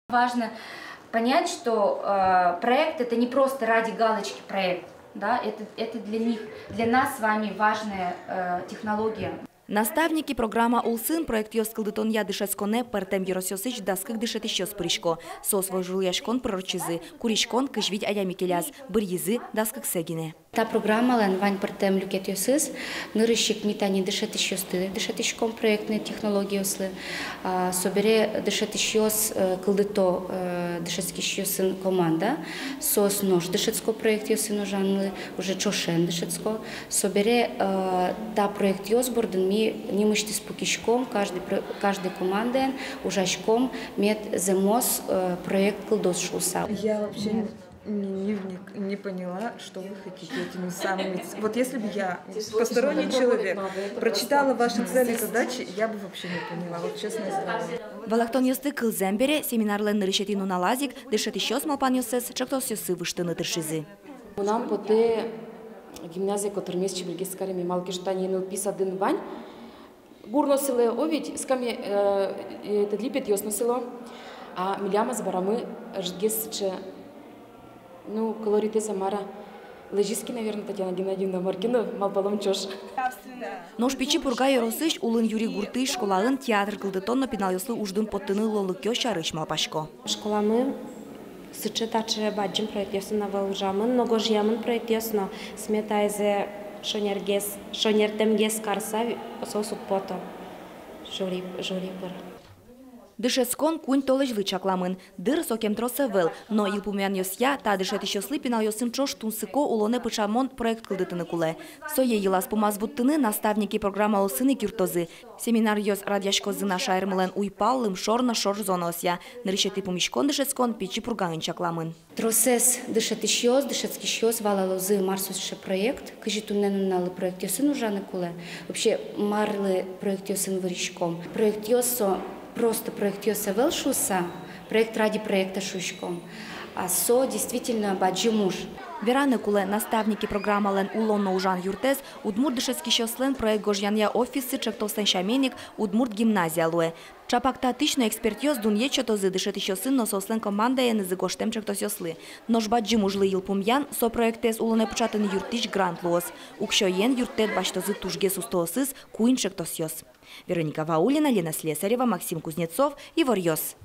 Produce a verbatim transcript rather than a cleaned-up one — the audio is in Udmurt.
Важно понять, что э, проект — это не просто ради галочки проект, да, это, это для них, для нас с вами важная э, технология. «Наставники» программа улсын проектъёс кылдытонъя дышетсконэ пӧртэм ёросъёсысь дас кык дышетӥсьёс пырисько. Соос вожвылъяськон пыр ортчизы, куриськон кызь вить адями келяз, быръизы дас кыксэ гинэ. Та программалэн вань пӧртэм люкетъёсыз. Нырысь ик ми тани дышетӥсьёсты дышетӥськом проектной технологиослы. А, собере дышетӥсьёс э, кылдыто э, дышетскисьёсын команда. Соос нош дышетско проектъёсын ужаны, уже ӵошен дышетско. Собере э, та проектъёс бордын ми нимысьтыз пукиськом, каждый про-, каждый командаен ужаськом, мед зэмос э, проект кылдоз шуыса. Я вообще не, не вник-, не поняла, что вы хотите этими самыми ц-, вот если бы я, посторонний человек, прочитала ваши цели и задачи, я бы вообще не поняла, вот честное слово. Валэктонъёсты кылзэм бере, семинарлэн нырысетӥ нуналаз ик дышетӥсьёс малпанъёссэс ӵектосъёсы выжтыны тыршизы. Мынам потэ гимназия котырмес чебергес кареме, малы ке шуоно тани эн эл пи садын вань гур но сылэ, о ведь, скамья, э, э, этот, липетъёс но сыло, а милям азбарамы ӧжытгес сыӵе, ну, колоритэз-а, мар-а. Лэзиз ке, наверно, Татьяна Геннадьевна, мар ке но малпалом ӵош. Нош Пичи Пурга ёросысь Улын Юри гуртысь школаын театр кылдытон но пиналъёслы уждун поттыны луонлыкъёс сярысь малпасько. Школамы сыӵе-таӵе бадӟым проектъёсын ӧвӧл ужамын, но гожъямын проектъёс но, сметаезэ шонергес, шонертэмгес карыса, соос уг пото жюри, жюри пыр. Дышетскон куинь толэзьлы чакламын. Дыр сокем трос ӧвӧл, но йылпумъянъёсъя та дышетӥсьёслы пиналъёсын ӵош тунсыко улонэ пыӵамон проект кылдытыны кулэ. Сое йылаз-пумаз вуттыны «Наставники» программа улсын ик юрттозы. Семинаръёс радъяськозы на шаермылэн уйпал, лымшор но шор зонаосъя. Нырысетӥ пумиськон дышетскон Пичи Пургаын чакламын. Тросэз дышетӥсьёс, дышетскисьёс валалозы, мар со сыӵе проект, кызьы туннэ нуналлы проектъёсын ужаны кулэ, вообще марлы проектъёсын выриськом. Проектъёс со просто проектъёс ӧвӧл шуыса, проект ради проекта шуиськом. А со действительно бадӟым уж. Вераны кулэ, «Наставники» программалэн улон но ужан юртэз, удмурт дышетскисьёслэн проект гожъянъя офиссы ӵектослэн сямен ик удмурт гимназия луэ. Ӵапак татысь но экспертъёс дунъет сётозы дышетӥсьёсын но соослэн командаенызы гожтэм ӵектосъёслы. Нош бадӟым ужлы йылпумъян — со проектэз улонэ пыӵатыны юрттӥсь грант луоз. Уксёен юрттэт басьтозы тужгес устоосыз куинь ӵектосъёс. Вероника Ваулина, Лена Слесарева, Максим Кузнецов, «Иворъёс».